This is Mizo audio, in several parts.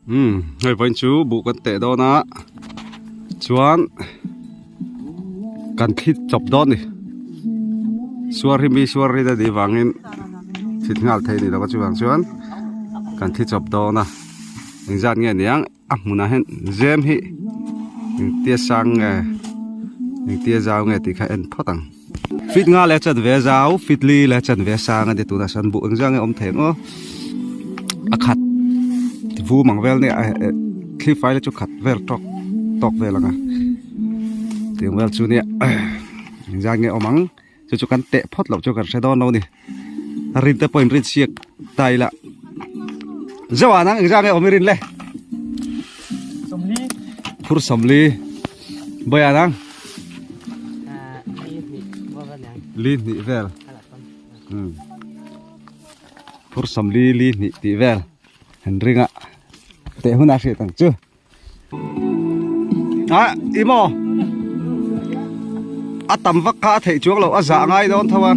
Umm hei vawiin chu buh kan teh dawn a chuan kan thli chawp dawn a ni suar hi mi suar rin a nih vangin thlit nghal theih a ni lo a chuvang chuan kan thli chawp dawn a engzat nge niang a hmunah hian zem hi engtia sang nge engtia zau nge tih kha en phawt ang. Fit nga leh chanve zau fit li leh chanve sang a ni tunah sawn buh engzah nge awm thei ang aw a khat vum ang vel nia thli fai te chu khat vel tawk tawk vel ang a tiang vel chu nia engzah nge awm ang chu chu kan teh phawt loh chu kan hre dawn lo a ni a rin te pawh in rin siak ta ila zeuh ah nang engzah nge awm i rin le phur sawmli bawiah nang. Li hnih vel phur sawmli li hnih tih vel han ring a teh hunah hriat ang chu ah i maw a tam vak kha a theih chuang loh a zah ngai dawn tho a.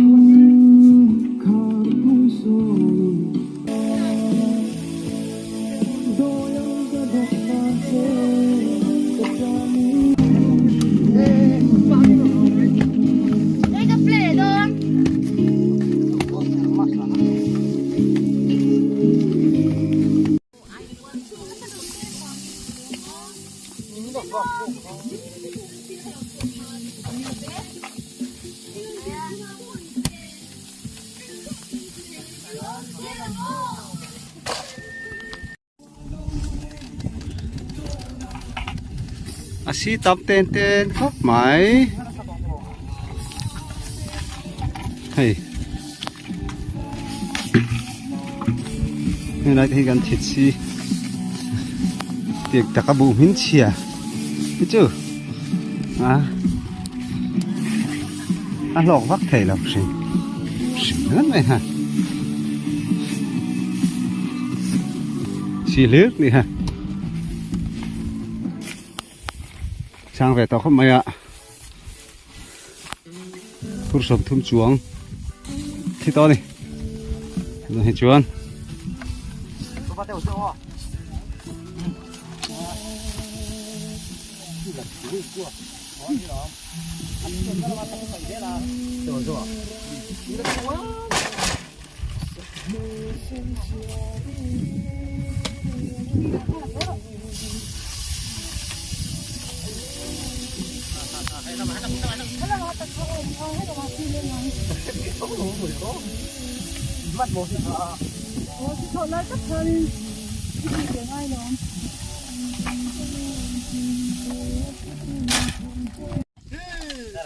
A si tam ten ten khawp mai hei helai te hi kan thit si tiang taka buh hmin chhia hi chu a a hlawk vak thei lo hrim hrim hle mai ha. Si hlir ni ha chang ve tawh khawp mai a phur sawmthum chuang thi tawh a ni tunah hi chuan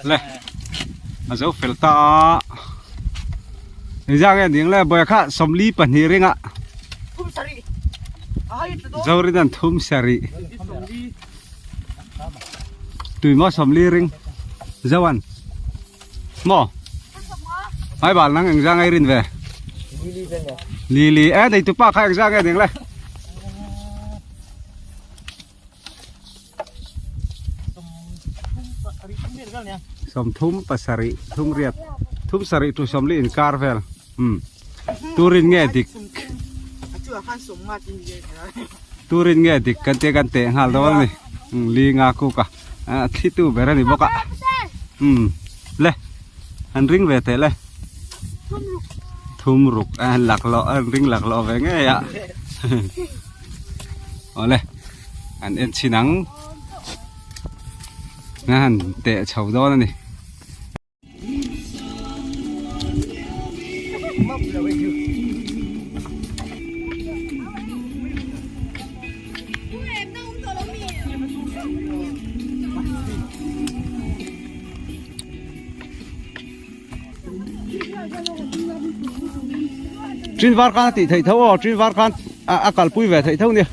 Le a zo fel ta a engzah nge ding le bawiah kha 42 ringa zorin an thum sarih tui maw 40 ring zoan maw ai bal nang engzah nge rin ve lili e nei tupa kha engzah nge ding le. Sawmthum pasarih thum riat thum sarih tu sawmli inkar vel umm turin nge dik turin nge dik kan tia kan teh nghal dawn a ni umm li nga kuk a a thli tu ber a ni bawk a umm le han ring ve teh le thum ruk a han laklawh a han ring laklawh ve ngei a. Awle an en chhin ang a han teh chho dawn a ni. Ṭin var khan a tih theih tho aw ṭin var khan a kalpui ve theih tho nia.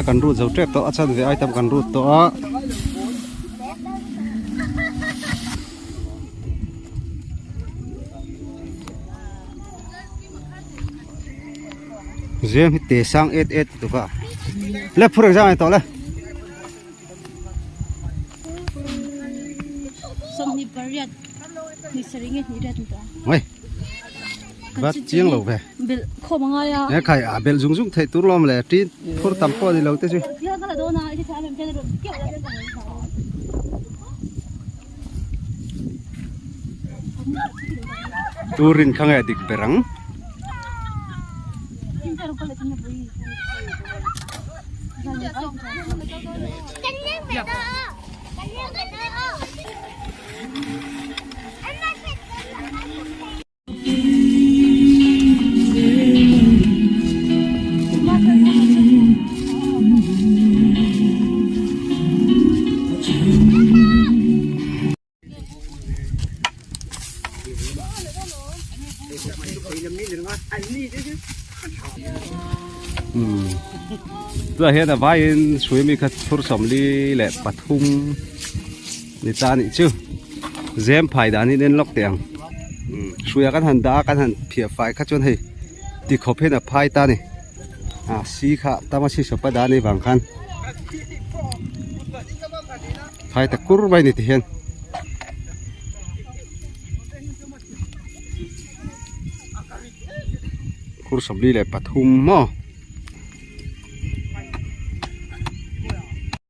kan rut zo tep tawh a chanve ai tam kan rut tawh a. Zem hi te sang et et ti tuk a le phur engzah nge tawh le. Mai bat chiang lo ve he khai a bel zung zung theih tur lawm le tin phur tam pawh a ni lo te chu. Turin kha nge dik ber ang. Tunah hian a vaiin hrui mi kha phur sawmli leh pathum ni ta anih chu zem phai dan hi en lawk teh ang hruiah kan han dah a kan han phiah fai kha chuan hei tikhawp hian a phai ta a ni a si kha tama si sawpa dah anih vang khan phai ta kur mai a ni ti hian. Phur 24 maw.